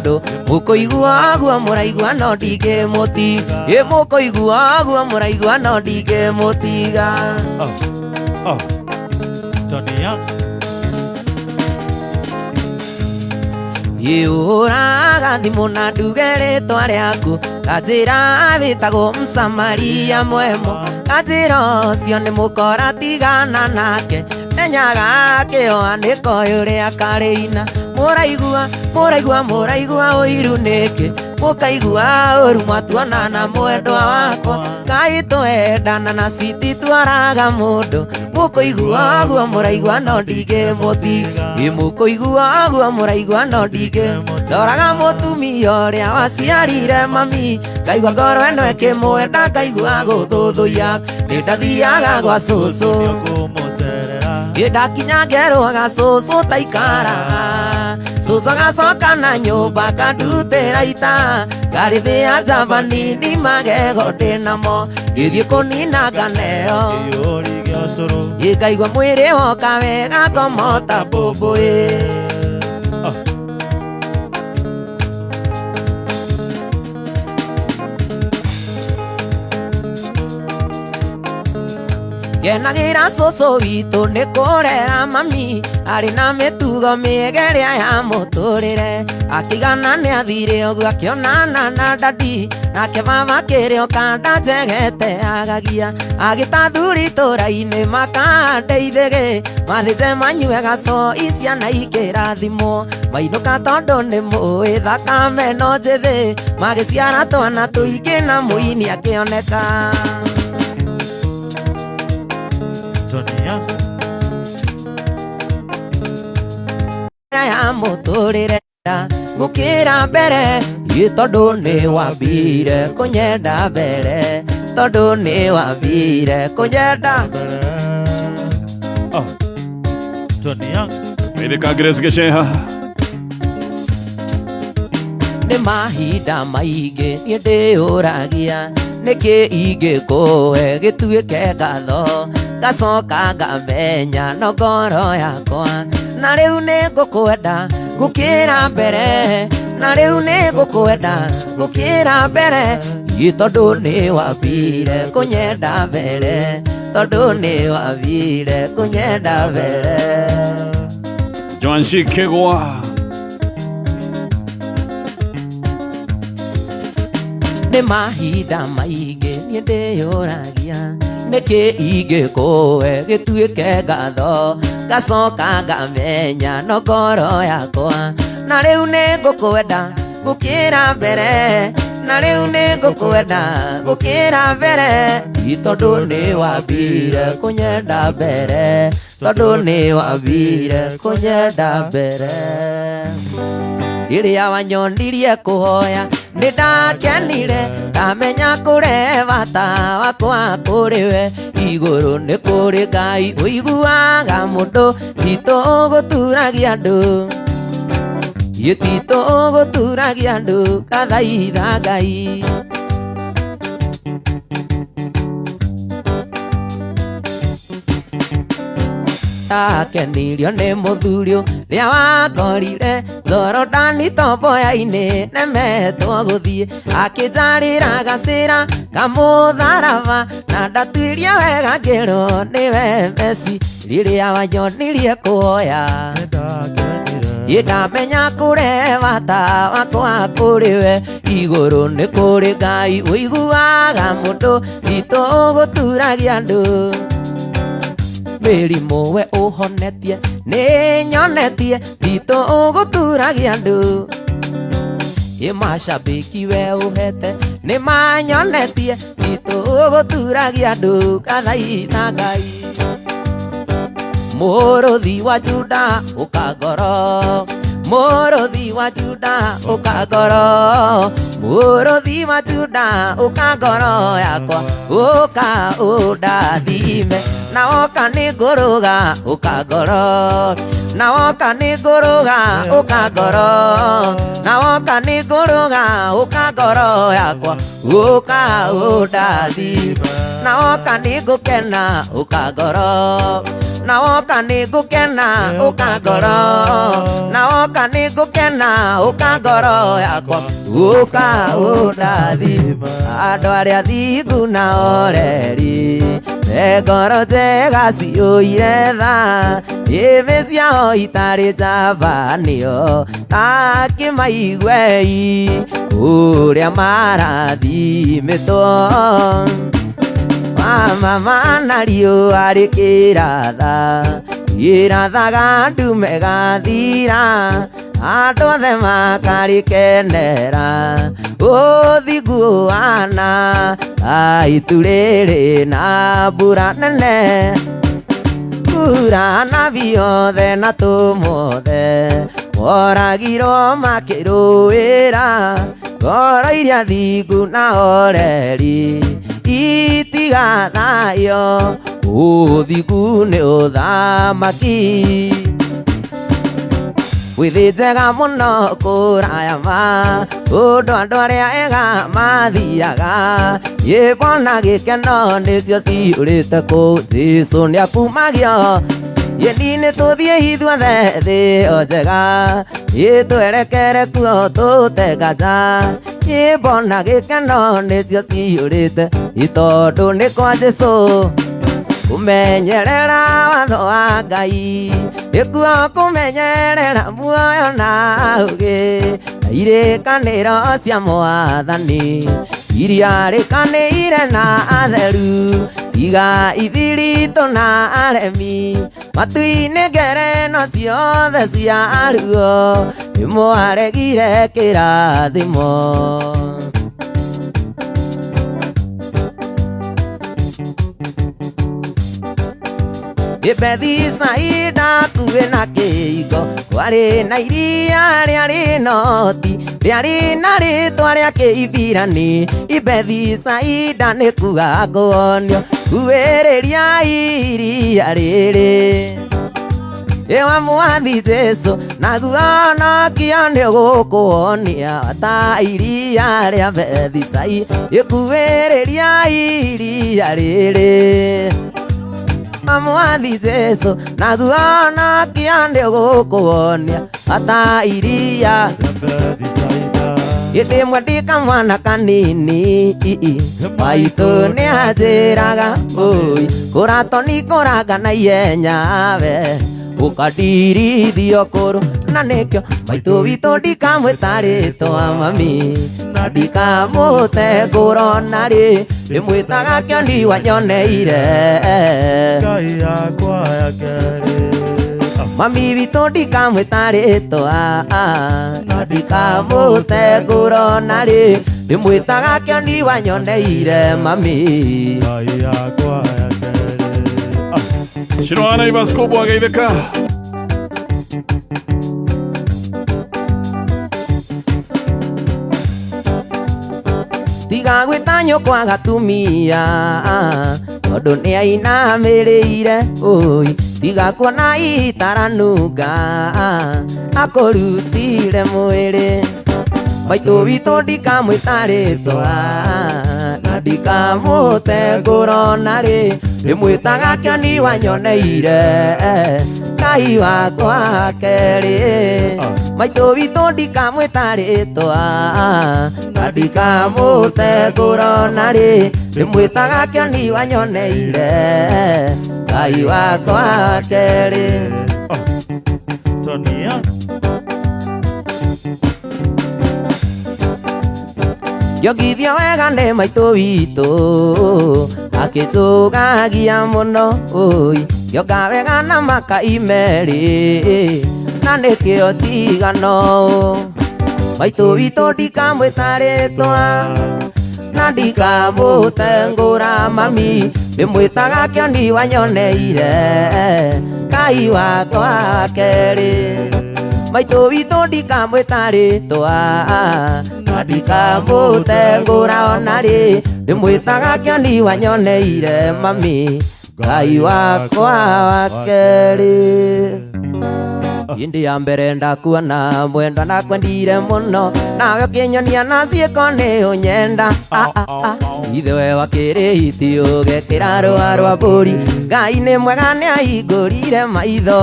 Mũndũ mũkũigua ũguo mũraigua no ndingĩmũtiga, ĩ mũkũigua ũguo mũraigua no ndingĩmũtiga. Oh, oh. Tony Young. Ĩũraga thimũ na nduge rĩtwa rĩaku, kanjĩra wĩtagwo Msamaria mwemo, kanjĩra ũcio nĩ mũkora tigana nake, menyaga kĩoa nĩkoĩ ũrĩa karĩina. Mũraigua mũraigua mũraigua ũiru nĩkĩ, mũkaigua ũru mwatuona na mwendwa wakwa, kaĩ twendana na cititwaraga mũndũ, mũkũigua ũguo mũraigua no ndingĩmũtiga, ĩ mũkũigua ũguo mũraigua no ndingĩ. Ndoraga mũtumia ũrĩa waciarire mami, ngaigua ngoro ĩno ĩkĩmwenda, ngaigua gũthũthũiya, nĩ ndathiaga gwa cũcũ, Kũmũcerera. ĩ ndakinya ngerwo cũcũ taikara, cũcũ agacoka na nyũmba akandutĩra ita, ngarĩthĩa njamba nini magego ndĩnamo, ngĩthiĩ kũnina nganeo, Kĩũri gĩa ũcũrũ. ĩ ngaigua mwĩrĩ woka wega ngomota mbũmbũĩ. Oh. Ngenagĩra cũcũ witũ nĩ kũrera mami, arĩ na mĩtugo mĩega ĩrĩa ya mũtũrĩre, akĩigana nĩ athire ũguo akĩonana na ndadi, nake baba akĩrĩ ũkanda njegete agagia, agĩta thuri itũra-inĩ makahande ithĩgĩ, mathĩnje manyue gacoi ciana ikĩrathimwo, mainũka tondũ nĩ mũĩ thakame no njĩthĩ, magĩciara twana tũingĩ na mũini akĩoneka. Tony Young. Ya mũtũrĩre gũkĩra mbere, ĩ tondũ nĩ wambire kũnyenda mbere, tondũ nĩ wambire kũnyenda. Oh. Tony Young. Geithĩka Grace Gĩceha. Nĩ mahinda maingĩ niĩ ndĩyũragia nĩkĩ ingĩkũhe gĩtuĩke ngatho, ngacoka ngamenya no ngoro yakwa, na rĩu nĩ ngũkwenda gũkĩra mbere, na rĩu nĩ ngũkwenda gũkĩra mbere, ĩ tondũ nĩ wambire kũnyenda mbere, tondũ nĩ wambire kũnyenda mbere. Joan Kĩgwa. Nĩ mahinda maingĩ niĩ ndĩyũragia nĩkĩ ingĩkũhe gĩtuĩke ngatho, ngacoka ngamenya no ngoro yakwa, na rĩu nĩ ngũkwenda gũkĩra mbere, na rĩu nĩ ngũkwenda gũkĩra mbere, ĩ tondũ nĩ wambire kũnyenda mbere, tondũ nĩ wambire kũnyenda mbere. Rĩrĩa wanyonirie kũhoya nĩ ndakenire, ndamenya kũre bata wakwa kũrĩ we, igũrũ nĩ kũrĩ Ngai ũiguaga mũndũ, titũ gũturagia andũ, ĩ titũ gũturagia andũ, kathaitha Ngai. Ndakenirio nĩ mũthuri ũrĩa wakorire Jorodani tomboya-inĩ nemetwo gũthiĩ, akĩnjarĩra gacĩra kamũtharaba, na ndatuirie wega ngĩrwo nĩwe Mesi, rĩrĩa wanyonirie kũhoya, Nĩndakenire. ĩ ndamenya kũre bata wakwa kũrĩ we, igũrũ nĩ kũrĩ Ngai ũiguaga mũndũ, titũ gũturagia andũ, mĩrimũ we ũhonetie nĩ nyonetie, titũ ũgũturagia andũ, ĩ macambĩki we ũhete nĩ manyonetie, titũ ũgũturagia andũ, kathaitha Ngai. Mũrũthi wa Juda ũka ngoro, mũrũthi wa Juda ũka ngoro, mũrũthi wa Juda ũka ngoro yakwa, ũka ũndathime, na woka nĩ ngũrũga ũka ngoro, na woka nĩ ngũrũga ũka ngoro, na woka nĩ ngũrũga ũka ngoro yakwa, ũka ũndathime. Na woka nĩngũkena ũka ngoro, na woka nĩngũkena ũka ngoro, na woka nĩngũkena ũka ngoro yakwa, ũka ũndathime. Andũ arĩa thingu na oreri, me ngoro njega ciyũire tha, ĩmĩ ciao itarĩ njabanio, akĩmaiguei ũrĩa marathimĩtwo. Mama na riũa rĩkĩratha, ĩrathaga ndume gathira, andũ othe makarĩkenera, ũthingu ũhana ta itu rĩrĩ na mbura nene, mbura nabii othe na tũmothe moragirwo makĩrũĩra, ngoro iria thingu na oreri itigathayo, ũthingu nĩ ũthamaki. Wĩthĩ njega mũno kũraya ma, ũndũ andũ arĩa ega mathiaga, nyĩmbo na gĩkeno nĩcio ciyũrĩte kũu, Jesũ nĩakumagio. Ĩni nĩtũthiĩ ithuothe thĩ o njega, ĩtwerekere kuo tũte nganja, nyĩmbo na gĩkeno nĩcio ciyũrĩte, tondũ nĩ kwa Jesũ. Kũmenyerera watho wa Ngai nĩkuo kũmenyerera muoyo na ũũgĩ, na irĩkanĩro cia Mwathani iria rĩkanĩire na atheru, tiga ithiritũ na aremi, matu-inĩ ngereno ciothe cia ruo, nĩmwaregire kĩrathimo. Bethisaida hakuhĩ na kĩhingo, kwarĩ na iria rĩarĩ noti, rĩarĩ na rĩtwa rĩa Kĩhibirani, Bethisaida nĩ kuga kũhonio, kuhĩrĩria iria rĩrĩ. Ĩwa Mwathi Jesũ, naguo ũhonokio nĩũgũkũhonia, ta iria rĩa Bethisaida, ĩkuhĩrĩria iria rĩrĩ. Mwathi Jesũ, naguo ũhonokio nĩũgũkũhonia, ta iria. Hĩndĩ ĩmwe ndĩ kamwana kanini, maitũ nĩanjĩraga, ũi kũratwo nĩ kũranga na ihenya we, ũkandirithio kũrũ, na nĩkĩo maitũ witũ ndikamwĩta rĩtwa mami, na ndikamũte ngũro narĩ, ndĩmwĩtaga kĩoni wanyoneire. Ngai yakwa ya kerĩ. Mami witũ ndikamwĩta rĩtwa, na ndikamũte ngũro narĩ, ndĩmwĩtaga kĩoni wanyoneire mami. Ngai yakwa ya kerĩ. Shirwana Ivaskobo agaitheka. Tiga gwĩta nyũkwa gatumia, tondũ nĩainamĩrĩire, ũi tiga kuona itaranunga, akũrutire mwĩrĩ. Maitũ witũ ndikamwĩta rĩtwa, na ndikamũte ngũro narĩ, ndĩmwĩtaga kĩoni wanyoneire, Ngai wakwa kerĩ. Maitũ witũ ndikamwĩta rĩtwa, na ndikamũte ngũro narĩ, ndĩmwĩtaga kĩoni wanyoneire, Ngai wakwa kerĩ. Tonia. Ngĩongithio wega nĩ maitũ witũ, akĩtũgagia mũno, ũi ngĩonga wega na makai merĩ, na nĩkĩo tigano. Maitũ witũ ndikamwĩta rĩtwa, na ndikamũte ngũra mami, ndĩmwĩtaga kĩoni wanyoneire, Ngai wakwa kerĩ. Maitũ witũ ndikamwĩta rĩtwa, na ndikamũte ngũra onarĩ, ndĩmwĩtaga kĩoni wanyoneire mami, Ngai wakwa wa kerĩ. Hĩndĩ ya mbere ndakuona mwendwa nakwendire mũno, nawe ũkĩnyonia na ciĩko nĩ ũnyenda. Ithe we wakĩrĩ ũgekĩra rũa rwa mbũri Ngai nĩ mwega nĩahingũrire maitho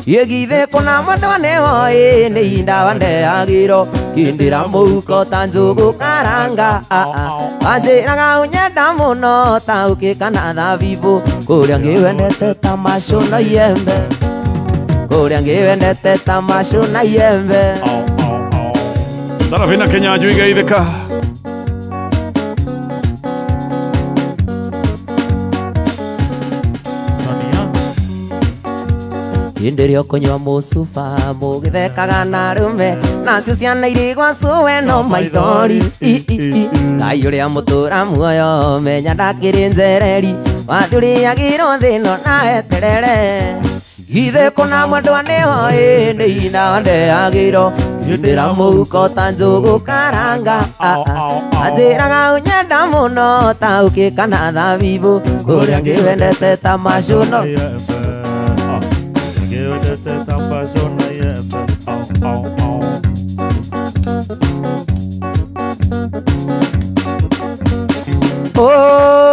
Gĩgithĩ kũna mwendwa nĩwoĩ nĩ ndawa ndeagĩro Kĩndĩra mũhuko ta njũgũ karanga Wanjĩraga ũnyenda mũno ta ũkĩ kana thabibũ Kũrĩa ngĩwendete ta macũ na iembe Kũrĩa ngĩwendete ta macũ na iembe Sarafina Kinyanjui geithĩka Hĩndĩ ĩrĩa ũkũnyua mũcuba mũgĩthekaga na arũme nacio ciana irĩ gwa cũwe no maithori Ngai ũrĩa mũtũra muoyo menya ndakĩrĩ njereri wathiĩ ũrĩagĩrwo thĩno na weterere Githĩ kũna mwendwa nĩoĩ nĩ ndawa ndeagĩrwo Ndĩra mũhuko ta njũgũ karanga Anjĩraga ũnyenda mũno ta ũkĩ kana thabibũ Kũrĩa ngĩwendete ta macũ no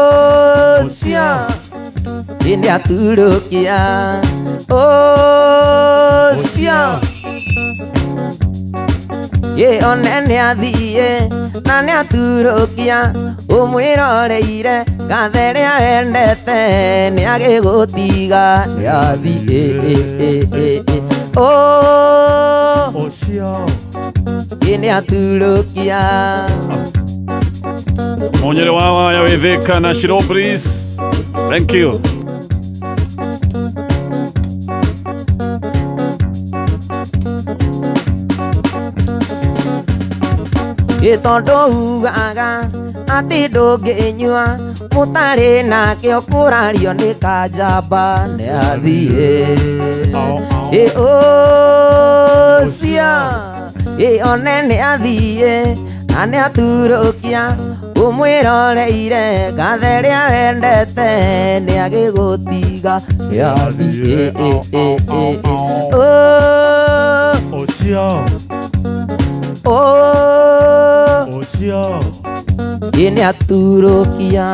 Ocia nĩaturũkia Ocia Ĩ one nĩathiĩ na nĩaturũkia Ũmwĩroreire ngathe ĩrĩa wendete nĩagĩgũtiga nĩathiĩ Ocia Ĩ nĩaturũkia Munyere wa waya wĩ na Shiro Breeze. Thank you. Ĩ tondũ ugaga atĩ ndũngĩnyua mũtarĩ nakĩo kũrario nĩ kanjamba nĩathiĩ Ĩ ũcia ĩ one nĩathiĩ na nĩaturũkia Ũmwĩroreire ngathe ĩrĩa wendete nĩagĩgũtiga nĩathiĩ Ocia Ocia Ĩ nĩaturũkia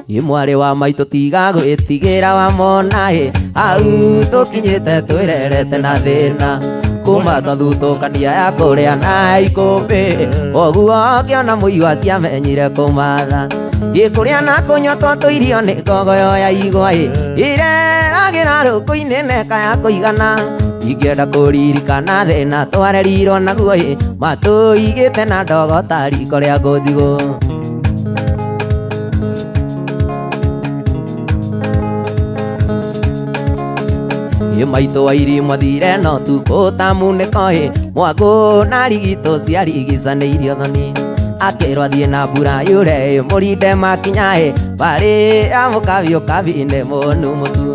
Ĩ mwarĩ wa maitũ tiga gwĩtigĩra wamona ĩ hau tũkinyĩte twĩrerete na thĩna Kuma twathutũkania ya kũrĩa na ikũmbĩ Ũguo ngĩona mũigua ciamenyire kũmatha Ĩ kũrĩa na kũnyua twatũirio nĩ ngogoyo ya igwa ĩ Ireragĩra rũkũ-inĩ neka ya kũigana Ingĩenda kũririkana thĩna twarerirwo naguo ĩ Matũigĩte na ndogo ta riko rĩa ngũnjigũ Ĩ maitũ wa irimũ athire no tukũ ta munĩko ĩ Mwangũ na rigitũ ciarigicanĩirio thoni Akĩrwo athiĩ na mbura yure ĩ mũrinde makinya ĩ Barĩ ya mũkabi ũkabi-inĩ mũnu mũtu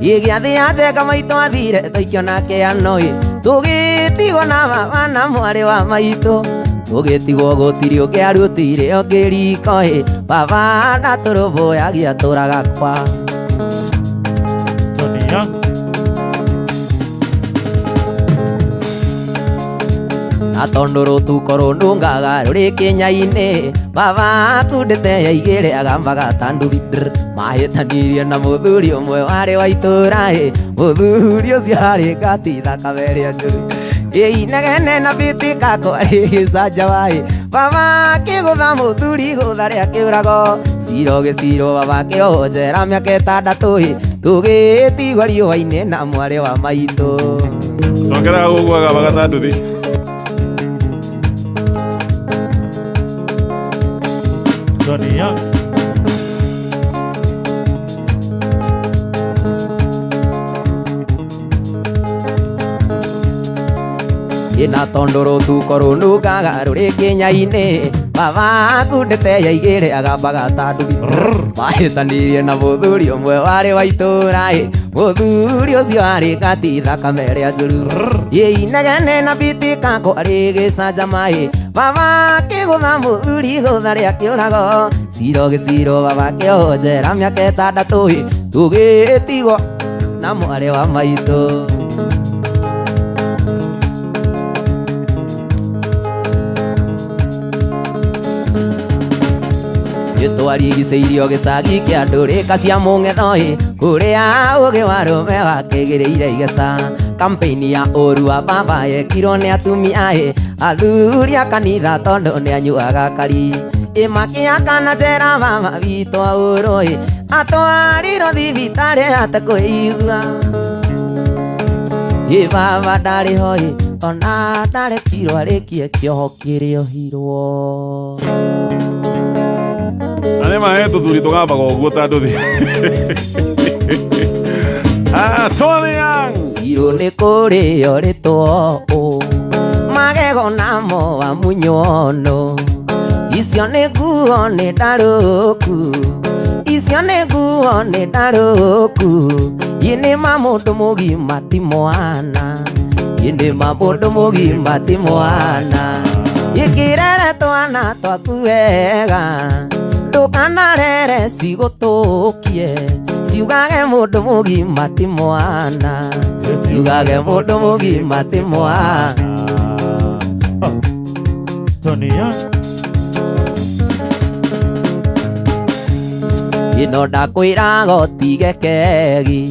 Ĩ gĩathĩ ya njenga maitũ athire tũikio nake ano ĩ Tũgĩtigwo na baba na mwarĩ wa maitũ Tũgĩtigwo gũtirĩ ũngĩ arutire ũngĩ riko ĩ Baba ndatũrũmbũyagia tũraga kwa Tonia Na tondũ rũtuko rũnungaga rũrĩ kĩnya-inĩ Baba akundĩte yaigĩre agambaga ta nduthi Mahĩtanirie na mũthuri ũmwe warĩ wa itũũra ĩ Mũthuri ũcio arĩ ngati thakame ĩrĩa njũru Ĩ inegene na mbĩtĩka kwarĩ gĩcanjama ĩ Baba akĩgũtha mũthuri gũtha rĩa kĩũrago Cira ũgĩcirwo baba akĩohwo njera mĩaka ĩtandatũ ĩ Tũgĩtigwo riũa-inĩ na mwarĩ wa maitũ Cokera ũguo agabaga ta nduthi Tonia Ĩ na tondũ rũtuko rũnungaga rũrĩ kĩnya-inĩ Baba akundĩte yaigĩre agambaga ta nduthi Mahĩtanirie na mũthuri ũmwe warĩ wa itũũra ĩ Mũthuri ũcio arĩ ngati thakame ĩrĩa njũru Ĩ inegene na mbĩtĩka kwarĩ gĩcanjama ĩ Baba akĩgũtha mũthuri gũtha rĩa kĩũrago Cira ũgĩcirwo baba akĩohwo njera mĩaka ĩtandatũ ĩ Tũgĩtigwo na mwarĩ wa maitũ Nĩtwarigicĩirio gĩcagi kĩa ndũrĩka cia mũng'etho-ĩ kũrĩa ũgĩ wa rũme wakĩgĩrĩire igeca kampeini ya ũru wa baba yekirwo nĩ atumia-ĩ athuri a kanitha tondũ nĩanyuaga kari ĩmakĩakana njera mama witũ aũrwo-ĩ atwarirwo thibitarĩ atekũigua ĩ baba ndarĩ ho-ĩ ona ndarekirwo arĩkie kĩoho kĩrĩa ohirwo. Na nĩ ma he tũthuri tũgambaga ũguo ta nduthi. Ah, Tony Young. Cirũ nĩ kũrĩo rĩtwo ũ magego namo wamunyono icio nĩ nguo nĩ ndarũku icio nĩ nguo nĩ ndarũku ĩ nĩ ma mũndũ mũgima ti mwana ĩ nĩ ma mũndũ mũgima ti mwana ĩkĩrere twana twaku wega ndũkanarere cigũtũkie ciugage mũndũ mũgima ti mwana ciugage mũndũ mũgima ti mwana. Tony Young. Ĩno ndakwĩraga ũtige kegi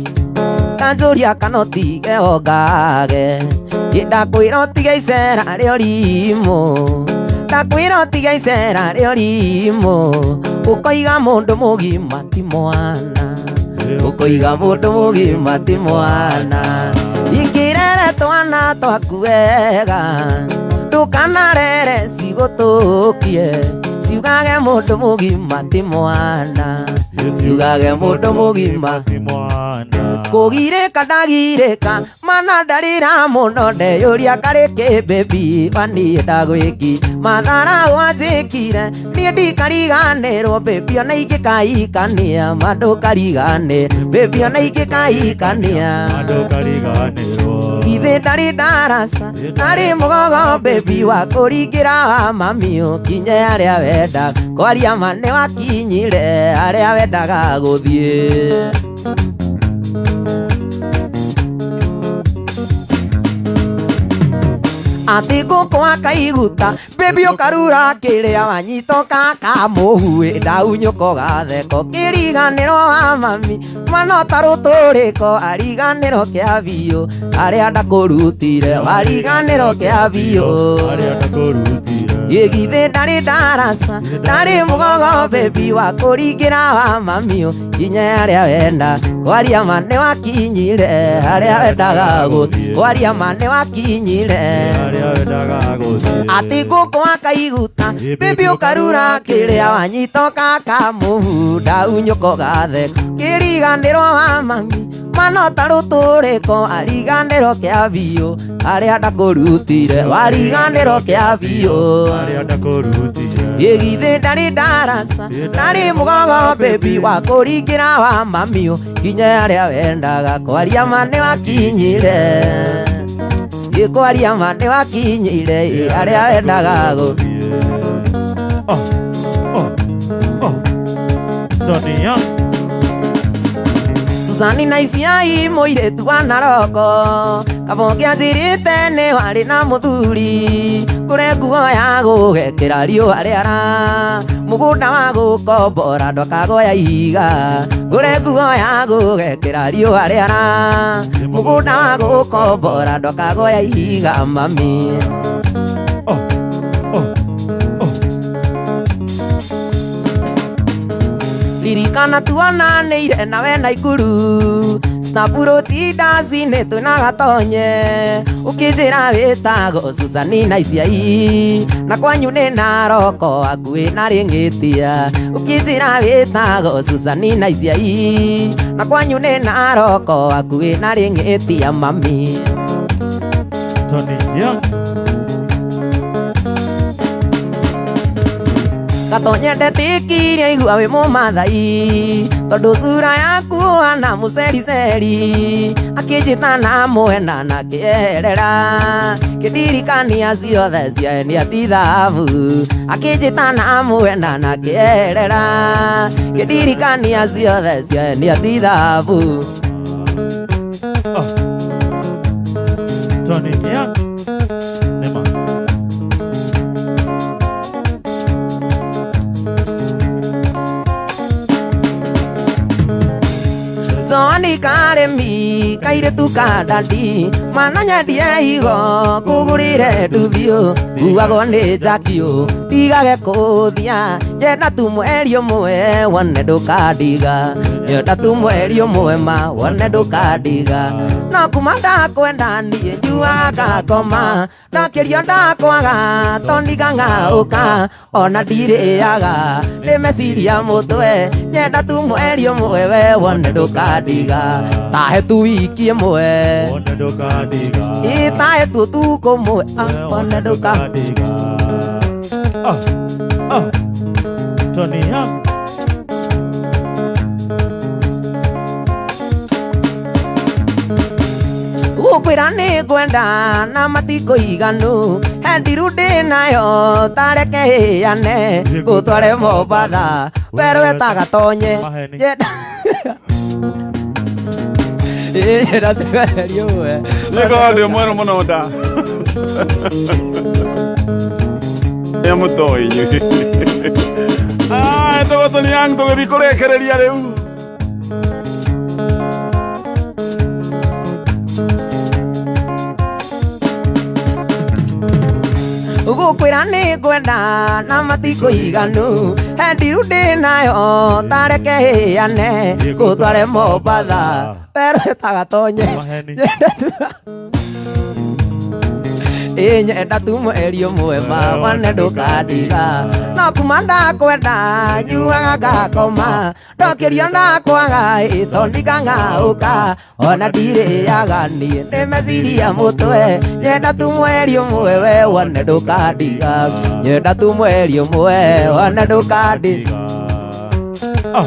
kanjũria kana ũtige ongage ĩ ndakwĩra ũtige icera rĩa ũrimũ ndakwĩra ũtige icera rĩa ũrimũ ũkoiga mũndũ mũgima ti mwana ũkoiga mũndũ mũgima ti mwana ikĩrere twana twaku wega ndũkanarere cigũtũkie ciugage mũndũ mũgima ti mwana ciugage mũndũ mũgima ti mwana. Kũgirĩka ndagirĩka mana ndarĩra mũno ndeyũria karĩ kĩ baby waniĩ ndagwĩki mathara wanjĩkire niĩ ndikariganĩrwo baby ona ingĩkaikania ma ndũkariganĩrwo baby ona ingĩkaikania Ndũkariganĩrwo. Githĩ ndarĩ ndaraca ndarĩ mũgogo baby wa kũringĩra wa mami ũkinye harĩa wendaga kwaria ma nĩ wakinyire harĩa wendaga gũthiĩ. Atĩ ngũkũ akaiguta baby ũkarura kĩrĩa wanyita ũkakamũhuĩ ndaunyũka ũgatheka ũkĩriganĩrwo wa mami mwana ta rũtũrĩko ariganĩrwo kĩa biũ harĩa ndakũrutire wariganĩrwo kĩa biũ. Harĩa ndakũrutire. Githĩ ndarĩ ndaraca ndarĩ mũgogo baby wa kũringĩra wa mami ũkinye harĩa wenda kwaria ma nĩ wakinyire harĩa wendaga gũthiĩ kwaria ma nĩ wakinyire Harĩa wendaga gũthiĩ. Atĩ ngũkũ akaiguta baby ũkarura kĩrĩa wanyita ũkakamũhu ndaunyũka ũgatheka kĩriganĩrwo wa mami mwana ta rũtũrĩko ariganĩrwo kĩa biũ harĩa ndakũrutire wariganĩrwo kĩa biũ. Harĩa ndakũrutire. Githĩ ndarĩ ndaraca ndarĩ mũgogo baby wa kũringĩra wa mami ũkinye harĩa wendaga kwaria ma nĩ wakinyire kwaria ma nĩ wakinyire harĩa wendaga gũthiĩ. Oh, oh, oh. Tony Young. Susani na Isiai mũirĩtu wa Naroko kabonge anjĩrĩte nĩ warĩ na mũthuri kũre nguo ya gũgekĩra riũa rĩara mũgũnda wa gũkombora ndwakagoya ihiga ngũre nguo ya gũgekĩra riũa rĩara mũgũnda wa gũkombora ndwakagoya ihiga mami. Oh, oh, oh. Ririkana tuonanĩire nawe Naikuru Snapuroti ndacinĩ twĩna gatonye ũkĩnjĩra wĩtagwo Susani na Isiai na kwanyu nĩ Naroko hakuhĩ na Rĩng'ĩtia ũkĩnjĩra wĩtagwo Susani na Isiai na kwanyu nĩ Naroko hakuhĩ na Rĩng'ĩtia mami. Tony Young. Gatonye ndetĩkirie igua wĩ mũmathai tondũ cura yaku hana mũcericeri akĩnjĩta na mwena na kĩerera kĩndirikania ciothe ciaenia ti thahabu akĩnjĩta na mwena na kĩerera kĩndirikania ciothe ciaenia ti thahabu. Oh. Tony Young. Nema. Joani karemi kairĩtu ka dadi mana nyendie igo kũgũrĩre nduthio kuagwo nĩ njakio tigage kũthia nyenda tu mweri ũmwe wone ndũkandiga nyenda tu mweri ũmwe ma wone ndũkandiga no kuma ndakwenda niĩ njuaga ngakoma ndakĩrio ndakwaga toniga ng'aũka ona ndirĩaga nĩ meciria mũtwe nyenda tu mweri ũmwe we wone ndũkandiga tahe tu wiki ĩmwe Wone ndũkandiga. ĩ tahe tu ũtukũ ũmwe wone ndũkandiga. Ah, ah. Tony Young. Gũkwĩra nĩ ngwenda na matikũiganu he ndiru ndĩ nayo tareke ĩyane ngũtware Mombatha werũ wetaga tonye Maheni. nyenda ĩ nyenda mweri ũmwe Nĩngorwo ndĩ mwerũ mũno nda. Ĩ mũtoĩ inyuĩ. Ah, etagwo Tony Young tũgĩthiĩ kũrekereria rĩu. Gũkwĩra nĩ ngwenda na matikũiganu he ndiru ndĩ nayo tareke ĩyane ngũtware Mombatha werũ wetaga tonye Maheni. ĩ nyenda tu mweri ũmwe ma wone ndũkandiga no kuma ndakwenda nyuaga ngakoma ndokĩrio ndakwaga ĩ tondika ng'aũka ona ndirĩaga niĩ nĩ meciria mũtwe nyenda tu mweri ũmwe we wone ndũkandiga nyenda tu mweri ũmwe wone ndũkandiga. Ah,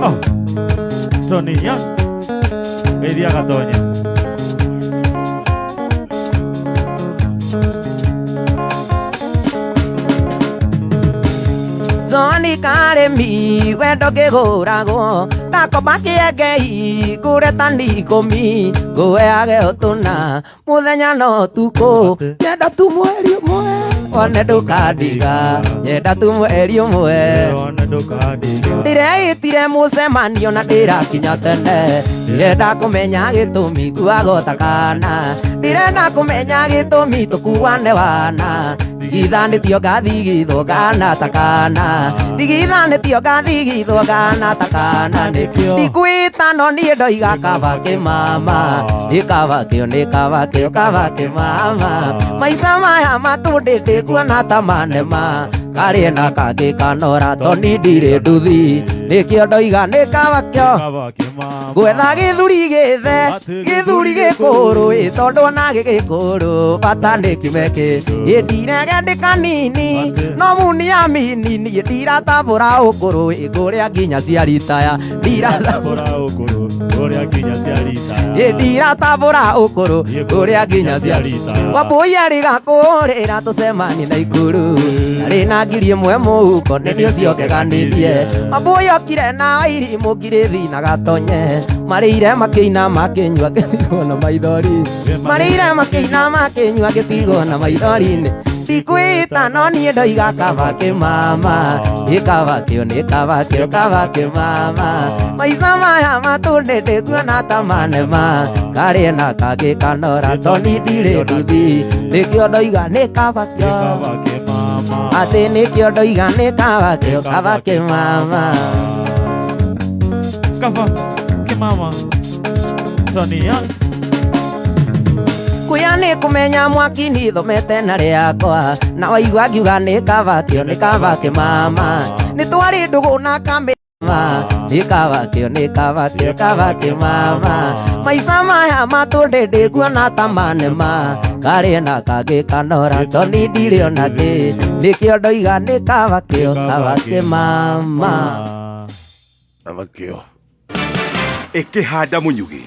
ah. Tony Young. Geithia Gatonye. Joani karemi wendo kĩgũragwo ndakomba kĩengei ngũre tani ikũmi ngũheage ũtũna mũthenya na ũtukũ nyenda tu mweri ũmwe wone ndũkandiga nyenda tu mweri ũmwe Wone ndũkandiga. ndĩreĩtire mũcemanio na ndĩrakinya tene ndĩrenda kũmenya gĩtũmi kuago ta kana ndĩrenda kũmenya gĩtũmi tũkuane wana thigithanĩtio ngathigithwo ngana ta kana thigithanĩtio ngathigithwo ngana ta kana Nĩkĩo. ndikwĩta no niĩ ndoiga kaba kĩmama nĩ kaba kĩo nĩ kaba kĩo kaba kĩmama maica maya matũndĩ ndĩkuona ta manema karĩ na kangĩ kanora toni ndirĩ nduthi nĩkĩo ndoiga nĩ kaba kĩo Kaba kĩmama. gwetha gĩthuri gĩthe gĩthuri gĩkũrũ ĩ tondũ ona gĩgĩkũrũ bata nĩ kiume kĩ ĩ ndirege ndĩ kanini no muniamini niĩ ndiratambũra ũkũrũ ĩ ngũrĩa nginya cia ritaya ndiratambũra Tambũra ũkũrũ ũrĩa nginya cia ritaya. ĩ ndiratambũra ũkũrũ ngũrĩa nginya cia Wambũi arĩ gakũrĩra tũcemanie na ikuru arĩ na 1,000 mũhuko nĩ niĩ ũcio ngeganĩtie Wambũi okire na irimũ ngirĩthi na gatonye marĩire makĩina makĩnyua ngĩtigwo na maithori marĩire makĩina makĩnyua ngĩtigwo na maithori-inĩ ndikwĩta no niĩ ndoiga kaba kĩmama nĩ kaba kĩo nĩ kaba kĩo kaba kĩmama maica maya matũndĩ ndĩkuona ta manema karĩ na kangĩ kanora toni ndirĩ nduthi nĩkĩo ndoiga nĩ kaba kĩo Kaba kĩmama. atĩ nĩkĩo ndoiga nĩ kaba kĩo kaba kĩmama. Kaba kĩmama. Tony Young. Kuya nĩ kũmenya mwaki nĩ thomete na rĩakwa na waigua ngiuga nĩ kaba kĩo nĩ kaba kĩmama nĩ twarĩ ndũgũ na kamĩ nĩ kaba kĩo nĩ kaba kĩo kaba kĩmama maica maya matũndĩ ndĩkuona ta manema karĩ na kangĩ kanora toni ndirĩ ona kĩ nĩkĩo ndoiga nĩ kaba kĩo kaba kĩmama. Kaba kĩo. Ĩkĩhanda mũnyugĩ.